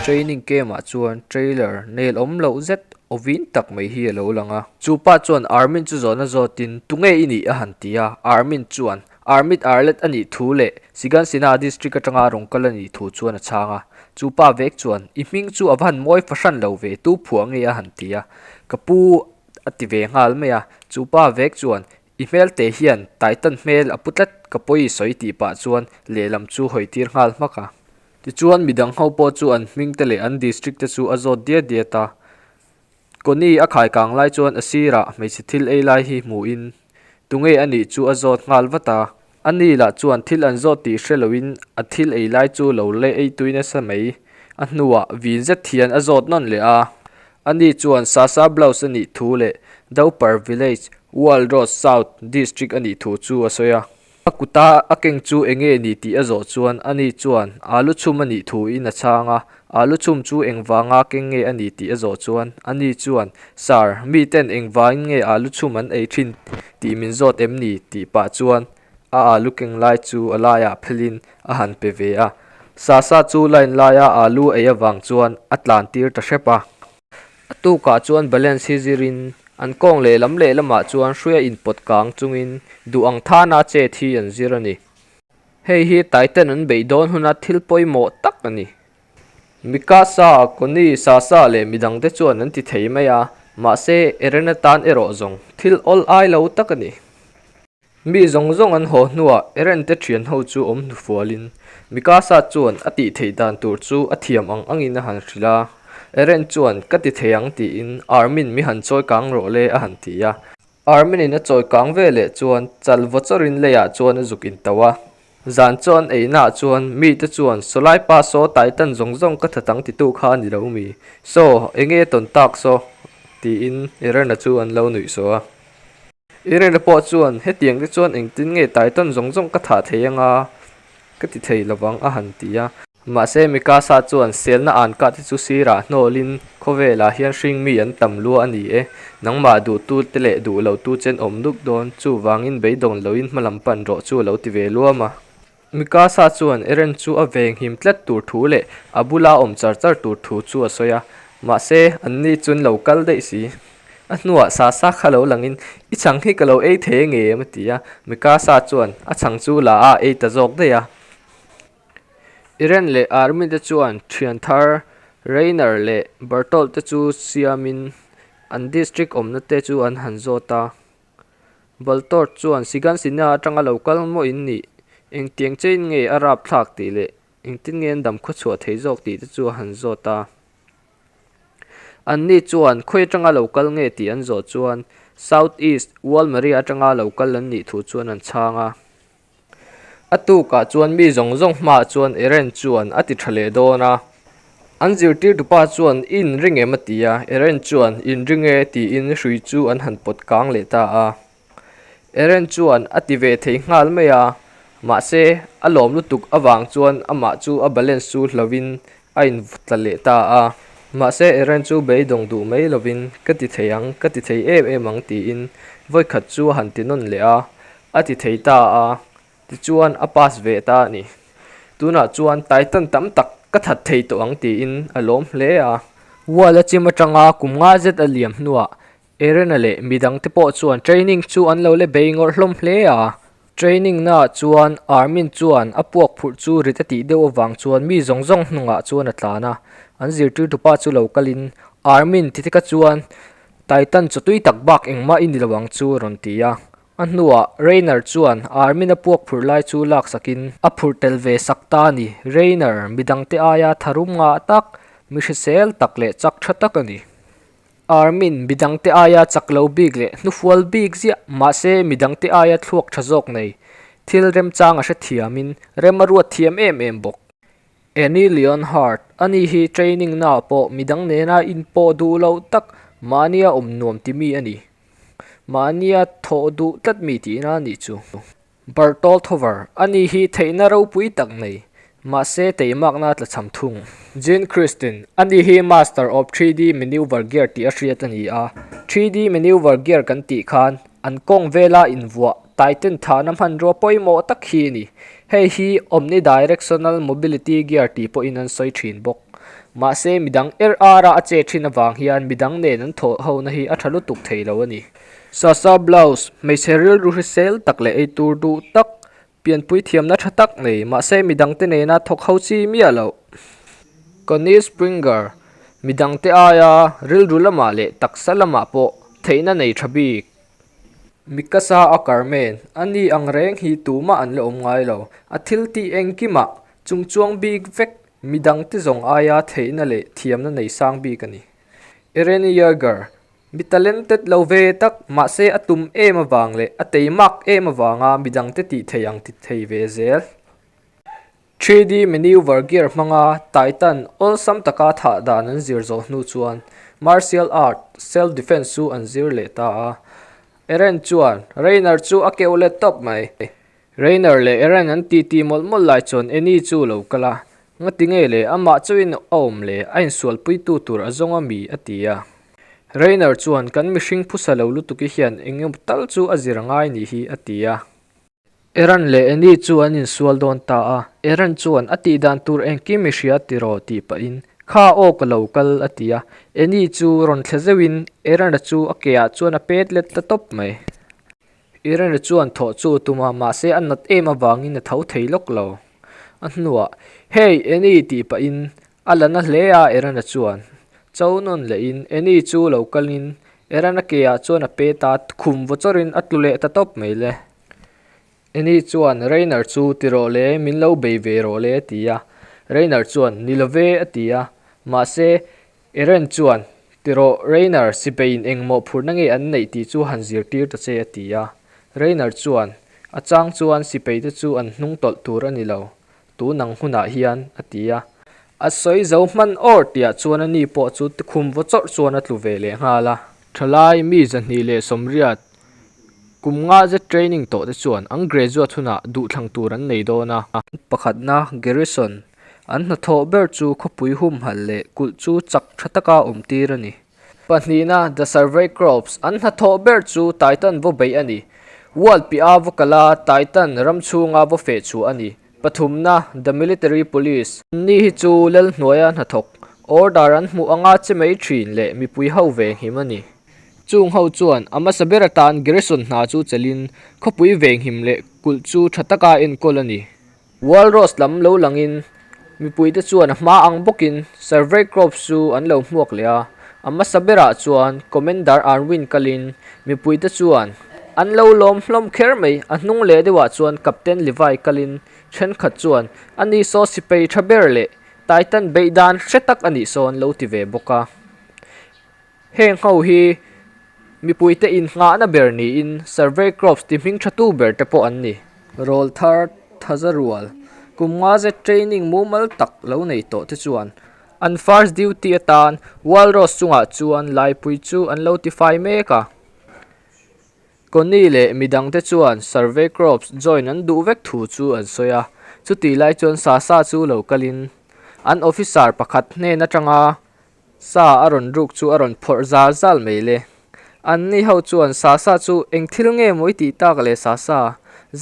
Training camp ah chuan trailer nel awm loh zet aw vin tak mai hi a lo lang a. Chu pa chuan Armin chu zawhna zawtin tunge i nih a han ti a, Armin chuan Armit Arlet a nih thu leh Sigansina district atanga rawn kal a nih thu chuan a chhang a. Chu pa vek chuan I hming chu a va han mawi fahran lo ve tu phuah nge a han ti a. Ka pu a ti ve nghal mai a. Chu pa vek chuan I hmel te hian Titan hmel a pu tlat ka pawi sawi tih pah chuan lehlam chu hawi tir nghal hmak a. Tichuan midang ho pawh chu an hming te leh an district te chu a zawt diat diat a. Connie a khai kang lai chuan a sirah hmeichhe thil ei lai hi hmuhin tunge a nih chu a zawt nghal vat a. Ani lah chuan thil an zawt tih hre loin a thil ei lai chu lo leh ei tui nasa mai. A hnuah vin zet hian a zawt nawn leh a. Ani chuan Sasa Blouse a nih thu leh Dopar Village, World Road South District a nih thu chu a sawi a. A kuta a keng chu eng nge ni tih a zawh chuan ani chuan alu chhum a nih thuin a chhang a, alu chhum chu engvanga keng nge a ni tih a zawh chuan ani chuan Sir, miten engvangin nge alu chhum an ei thin tih min zawt em ni? tih pah chuan a alu keng lai chu a laiah phelin a han pe ve a. Sasa chu line laia alu ei avang chuan a tlan tir ta hrep a. A tukah chuan balance hi zirin an kawng lehlam lehlamah chuan hruia inpawt kang chungin duh ang thana chet hi an zir a ni. Hei hi Titan an beih dawn huna thil pawimawh tak a ni. Mikasa, Connie, Sasa leh midangte chuan an ti thei mai a, mahse Eren atan erawh zawng thil awl ai lo tak a ni. Mi zawng zawng an haw hnuah Eren te thian ho chu awm hnufualin Mikasa chuan a tih theih dan tur chu a thiam ang angin a han hrilh a. Eren chuan ka ti thei ang tiin Armin mi han chawi kang rawh le a han ti a. Armin in a chawi kang ve leh chuan chal vaw chawrin leiah chuan a zuk intauh a. Zan chaw an einaah chuan mite chuan Sawlai pa saw Titan zawng zawng ka that ang titu kha a ni lo mi? Saw, enge tawn tak saw? tiin Eren-a chu an lo nuih sawh a. Irene pawh chuan, Hetiang te chuan engtin nge Titan zawng zawng ka thah thei anga ka ti thei lovang a han ti a. Mahse Mikasa chuan selna an kah te chu sirah hnawlin khawvelah hian hring mi an tam lua a ni e. Nangmah duhtu te leh duh lo tu chen awm duk dawn, chuvangin beidawng loin hmalam pan rawh chu a lo ti ve luam a. Mikasa chuan Eren chu a venghim tlat tur thu leh a bula awm char char tur thu chu a sawi a, mahse anni chuan lo kal daih si. A hnuah Sasa kha lo langin, I chhang hi ka lo ei thei nge em? a ti a, Mikasa chuan a chhang chu la a ei ta zawk daih a. Eren leh Armin te chuan thian thar Reiner leh Bertolt te chu siamin an district awmna te chu an han zawt a. Baltort chuan Sigansina atanga lo kal maw in nih? Engtiang chein nge a rap thlak tih leh engtin nge an dam khawchhuah thei zawk tih te chu a han zawt a. Anni chuan khawi atanga lo kal nge tih an zawh chuan South East Walmaria atanga lo kal an nih thu chuan an chhang a. A tukah chuan mi zawng zawng hmaah chuan Eren chuan a ti tha leh dawn a. An zirtirtupa chuan i inring em a ti a, Eren chuan inring e tiin hrui chu an han pawt kang leh ta a. Eren chuan a ti ve thei nghal mai a, mahse a lawm lutuk avang chuan amah chu a balance chu hlohin a invut tla leh ta a. Mahse Eren chu beidawng duh mai lovin ka ti thei ang, ka ti thei em em ang tiin vawikhat chu a han ti nawn leh a. A ti thei ta a, tichuan a pass ve ta a ni. Tunah chuan Titan tam tak ka that thei tawh ang tiin a lawm hle a. Wall a chim atanga kum nga zet a liam hnuah Erena leh midangte pawh chuan training chu an lo le bei ngawrh hlawm hle a. Training naah chuan Armin chuan a puak phurh chu rit a tih deuh avang chuan mi zawng zawng hnungah chuan a tlan a. An zirtirtupa chu lo kalin Armin ti tika chuan Titan chawtui tak bak engmah i ni lo ang chu a rawn ti a. A hnuah Rainer chuan Armin a puak phurh lai chu laksakin a phurh tel ve sak ta a ni. Rainer, midangte aia tharum ngah tak, mi hrisel tak leh chak tha tak a ni. Armin, midangte aia chak lo bik leh hnufual bik ziah, mahse midangte aia thluak tha zawk nei. Thil remchang a hrethiamin rem a ruat thiam em em bawk. Annie Leonhardt, ani hi training naah pawh midang nena inpawh duh loh tak, mahnia awm nuam ti mi a ni. Mahnia thawh duh tlat mi tihna a nih chu. Bertolt Hover, ani hi theihna ropui tak nei, mahse teimakna tla cham thung. Jean Christin, ani hi Master of 3D Maneuver Gear tih a hriat a ni a. 3D Maneuver Gear kan tih khan an kawng vela invuah Titan thahna hmanrua pawimawh tak hi a ni. Hei hi Omnidirectional Mobility Gear tih pawhin an sawi thin bawk. Mahse midang er ara a che thin avang hian midang nen an thawh hona hi a tha lutuk thei lo a ni. Sasa Blouse, hmeichhe rilru hrisel tak leh eitur duh tak, pianpui thiamna tha tak nei, mahse midangte nena thawk ho chi miah loh. Connie Springer, midangte aia rilru lamah leh taksa lamah pawh theihna nei tha bik. Mikasa a Carmen, a ni ang reng hi tumah an la awm ngai lo. A thil tih engkimah chungchuang bik vek midangte zawng aia theihna leh thiamna nei sang bik a ni. Eren Yeager, mi talented lo ve tak, mahse a tum em avang leh a teimak em avanga midangte tih thei ang ti thei ve zel. 3D maneuver gear hmanga Titan awlsam taka thah dan an zir zawh hnu chuan martial art, self defense chu an zir leh ta a. Eren chuan Reiner chu a keuh let tawp mai. Reiner leh Eren an titi mawlh mawlh lai chuan Annie chu lo kal a, Ngati nge le, amah chauhin a awm le, a insualpuitu tur a zawng a mi? a ti a. Reiner chuan kan mihring phusa lo lutuki hian eng emaw tal chu a zir angai nih hi, a ti a. Eren leh Annie chu an insual dawn ta a, Eren chuan a tih dan tur engkim i hria tiraw tih pahin, Kha aw ka lo kal a ti a, Annie chu rawn thle zeuhin Eren-a chu a ke ah chuan a pet let ta tawp mai. Eren-a chuan thawh chu a tum a, mahse a nat em avangin a tho thei lawk lo. A hnuah, Hey Annie tih pahin a la na hle a Eren-a chuan cho nawn lehin Annie chu lo kalin Eren-a ke ah chuan a pet a, khum vaw chawrin a tlu leh ta tawp mai le. Annie chuan Rainer chu ti rawh le, min lo bei ve rawh le a ti a. Rainer chuan, Ni lo ve a ti a. Mahse, Eren chuan, Ti rawh Rainer, sipeiin eng mawhphurhna nge an neih tih chu han zirtir ta che a ti a. Rainer chuan, A chang chuan sipeite chu an hnung tawlh tur a ni lo, tun ang hunah hian a ti a. A sawi zo hman awr tihah chuan ani pawh chu tikhum vaw chawrh chuan a tlu ve leh nghal a. Thalai mi 280 kum nga zet training tawh te chuan an graduate hunah duhthlang tur an nei dawn a. Pakhatna, Garrison, an hnathawh ber chu khawpui humhalh leh kulh chu chak tha taka awm tir a ni. Pahnihna, The Survey Corps, an hnathawh ber chu Titan vaw beih a ni. World piah vaw kala Titan ram chhunga vaw feh chhuah a ni. Pathumna, The Military Police, Ni hi chu lal hnuaia hnathawk, order an hmuh anga che mai thin leh mipui ho venghim a ni. Chung ho chuan a hmasa ber atan Garrison hna chu chelhin khawpui venghim leh kulh chu tha taka enkawl a ni. Walrus lam lo langin mipuite chuan a hma ang bawkin Survey Corps chu an lo hmuak leh a, a hmasa berah chuan Commander Arwin kalin mipuite chuan an lo lawm hlawm kher mai, a hnung leh deuhah chuan Captain Levi kalin thenkhat chuan ani saw sipai tha ber leh Titan beih dan hre tak a nih sawn lo ti ve bawk a. Heng ho hi mipuite innghahna ber niin Survey Corps ti hming thatu ber te pawh an ni. Rawl thar thaza rual kum nga zet training mumal tak lo nei tawh te chuan an first duty atan Walrus chungah chuan laipui chu an lo tifai mek a. Connie leh midangte chuan Survey Corps join an duh vek thu chu an sawi a, chutih lai chuan Sasa chu lo kalin an officer pakhat hnen atanga Sa a rawn ruk chu a rawn phawrh zal zal mai le. Anni ho chuan Sasa chu eng thil nge maw i tih tak le Sasa?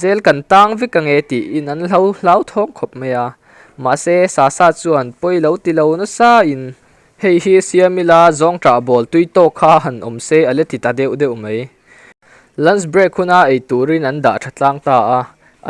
Zel kan tang vek ange tiin an hlo hlauthawng khawp mai a. Mahse Sasa chuan pawi lo ti lo nasa in hei hi siam ila zawng ṭah bawl tui tawk kha han awm se a la ti ta deuh deuh mai. Lunch break huna ei turin an dah ṭha tlang ta a,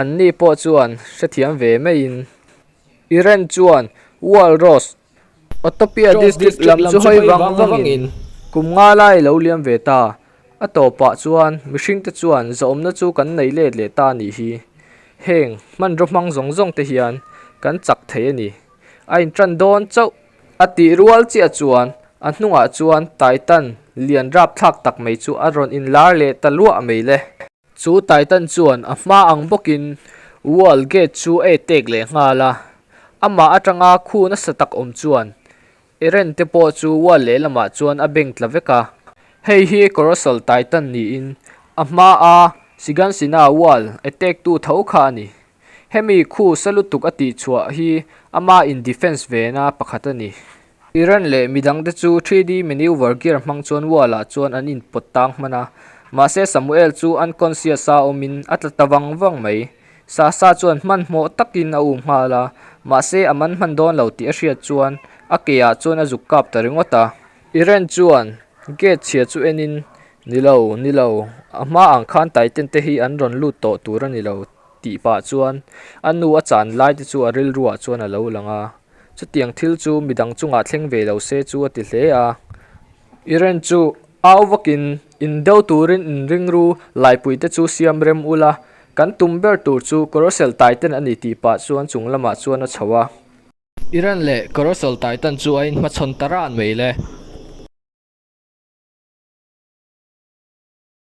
anni pawh chuan hrethiam ve maiin Iran chuan Walrus Utopia District lam chu hawi vang vangin kum nga lai lo liam ve ta. A tawpah chuan mihringte chuan zawhawmna chu kan nei let leh ta a nih hi. Heng hmanraw hmang zawng zawng te hian kan chak thei a ni. A intan dawn chauh. A tih rual chiah chuan a hnungah chuan Titan lian rapthlak tak mai chu a rawn inlar leh ta luah mai le. Chu Titan chuan a hma ang bawkin wall gate chu a etek leh nghal a, amah atanga khu nasa tak awm chuan Eren te pawh chu wall lehlamah chuan a beng tla vek a. Hei hi Colossal Titan niin a hma a Shiganshina wall attack tu tho kha a ni. Hemi khu sa lutuk a tihchhuah hi ama in defense vena pakhat a ni. Iran leh midangte chu 3D maneuver gear hmang chuan wall ah chuan an inpawt tang hman a, mahse Samuel chu unconscious a awmin a tla ta vang vang mai. Sasa chuan hmanhmawh takin a um nghal a, mahse a man hman dawn lo tih a hriat chuan A ke ah chuan a zuk kap ta ringawt a. Iren chuan gate chhia chu en in, Nilo, nilo, a hma ang khan Titan te hi an rawn lut tawh tur a nilo tih pah chuan a nu a chan lai te chu a rilru ah chuan a lo lang a. Chutiang thil chu midang chungah thleng ve lo se chu a ti hle a. Iren chu au vakin in deuh turin inring ru laipui te chu siam rem ula, kan tum ber tur chu Colossal Titan a ni tih pah chuan chung lamah chuan a chho a. Iran leh Colossal Titan chu a inhmachhawn ta ran mai le.